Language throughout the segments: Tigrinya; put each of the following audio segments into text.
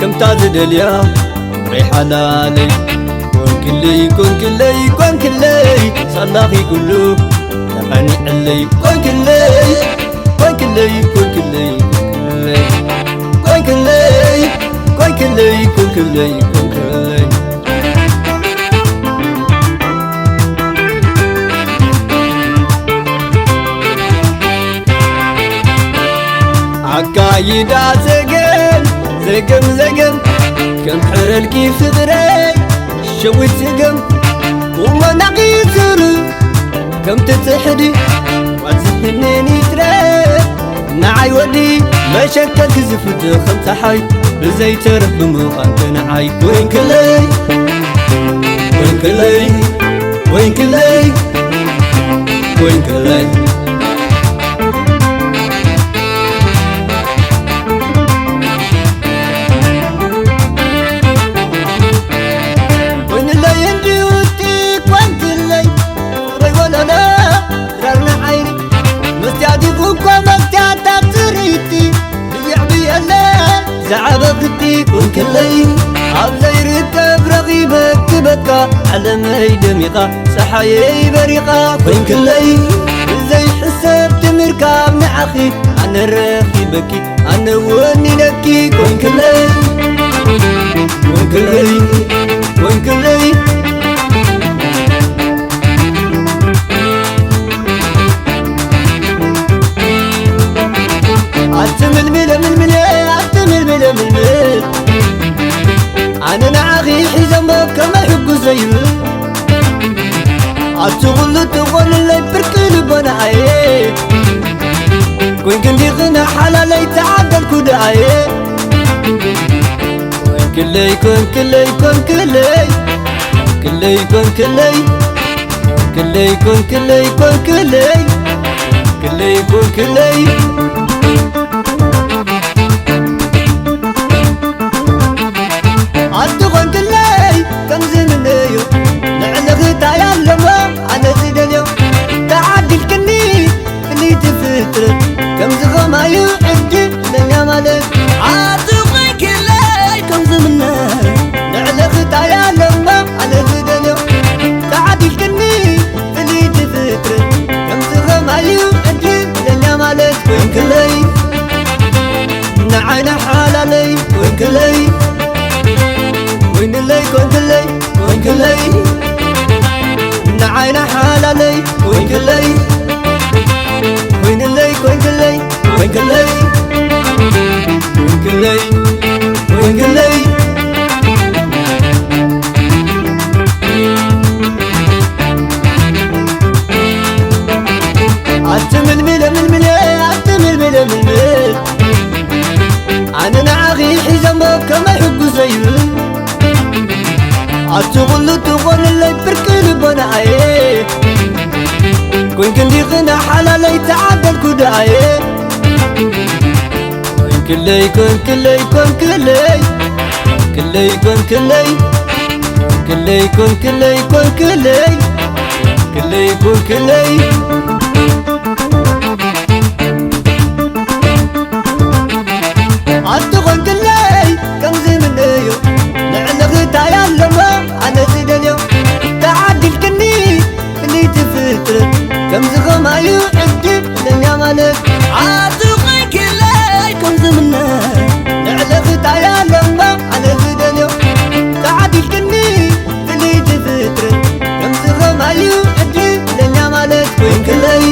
ከምታ ዝደልያ ሪሓላለይ። ኮንክለይ፣ ኮንክለይ፣ ኮንክለይ፣ ሳላኺ ኩሉ ተቐኒዕለይ። ኮንክለይ፣ ኮንክለይ፣ ኮንክለይ፣ ኮንክለይ፣ ኮንክለይ፣ ኮንክለይ፣ ኮንክለይ፣ ኮንክለይ። ኣካይዳ ዘገም፣ ዘገም፣ ዘገም፣ ከም ሕረልኪ ፍቕረይ ሸዊት ዘገም፣ እሞ ናቒ ዙሩ ከም ትጽሕዲ ዋዝህንን ይትረ። ንዓይ ወዲ መሸከል ክዝፍት ከም ጸሓይ ብዘይተርፍ ብምዃን ንዓይ ወይንክለይ፣ ወይንክለይ፣ ወይንክለይ፣ ወይንክለይ። ወይንለይ እንዲውቲ ኮንክለይ፣ ፍቕረይ ወለለ ራርና ዓይኒ፣ መስትያት ይኹንኮ መስትያት ኣብ ትርኢቲ፣ ብይዕብየለ ዝዓበኽቲ ኮንክለይ፣ ኣብ ዘይርከብ ረኺበ ክበካ፣ ዓለመይ ደሚቓ፣ ጸሓየይ በሪቓ ኮንክለይ፣ ብዘይሕሰብ ትምርካብ ንዓኺ ኣነ ረኺበኪ፣ ኣነ ወኒነኪ ኮንክለይ፣ ኮንክለይ፣ ኮንክለይ። ኣቲ ምልምለ ምልምለ፣ ኣቲ ምልምለ ምልምል፣ ኣነ ንዓኺ ሒዘሞ ከመይ ሕጉስ ዘይብል፣ ኣቲ ኩሉ ትኾንለይ ብርቂ ልቦናየ፣ ኮንክንዲ ኽነ ሓላለይ ተዓደልኩ ደኣየ። ኮንክለይ፣ ኮንክለይ፣ ኮንክለይ፣ ኮንክለይ፣ ኮንክለይ፣ ኮንክለይ፣ ኮንክለይ፣ ኮንክለይ፣ ኮንክለይ፣ ኮንክለይ። ኣቲ ኮንክለይ ከምዚ ምነዮ ንዕልኽታ ያለሞ ኣነ ዝደልዮ ተዓዲልክኒ ፍልይቲ ፍጥረት ከምዚ ኸማዩ ዕድለኛ ማለት ኣቲ ኮንክለይ ከምዚ ምነ ንዕልኽታ ያለሞ ኣነ ዝደልዮ ተዓዲልክኒ ፍልይቲ ፍጥረት ከምዚ ኸማዩ ዕድለኛ ማለት ኮንክለይ ንዓይና ሓላለይ ኮንክለይ ወይንለይ ኮንክለይ ኮንክለይ ንዓይና ሓላለይ ኮንክለይ ወይንለይ ኮንክለይ ኮንክለይ ኮንክለይ ኮንክለይ ኣቲ ምልምለ ምልምለ ኣቲ ምልምለ ምልምል ኣነ ንዓኺ ሒዘሞ ከመይ ሕጉስ ዘይብል ኣቲ ኩሉ ትኾንለይ ብርቂ ልቦናየ ኮንክንዲ ኽነ ሓላለይ ተዓደልኩ ደኣየ ኮንክለይ ኮንክለይ ኮንክለይ ኮንክለይ ኮንክለይ ኮንክለይ ኮንክለይ ኮንክለይ ኮንክለይ ኮንክለይ ኣቲ ኮንክለይ ከምዚ ምንዮ ንዕልኽታ ያለሞ ኣነ ዝደልዮ ተዓዲልክኒ ፍልይቲ ፍጥረት ከምዚ ኸማዩ ዕድለኛ ማለት ኣቲ ኮንክለይ ከምዚ ምነ ንዕልኽታ ያለሞ ኣነ ዝደልዮ ተዓዲልክኒ ፍልይቲ ፍጥረት ከምዚ ኸማዩ ዕድለኛ ማለት ኮንክለይ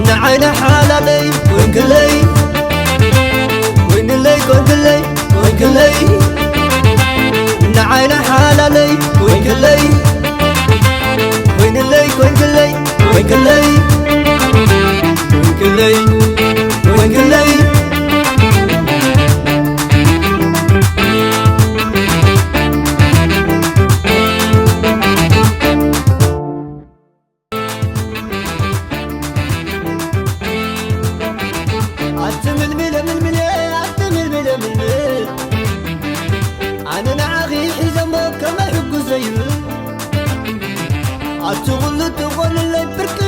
ንዓይና ሓላለይ ኮንክለይ ወይንለይ ኮንክለይ ኮንክለይ ንዓይና ሓላለይ ኮንክለይ ወይንለይ ኮንክለይ ኮንክለይ ኮንክለይ ኮንክለይ ኣቲ ምልምለ ምልምለ ኣቲ ምልምለ ምልምል ኣነ ንዓኺ ሒዘሞ ከመይ ሕጉስ ዘይብል ኣቲ ኩሉ ትኾንለይ ብርቂ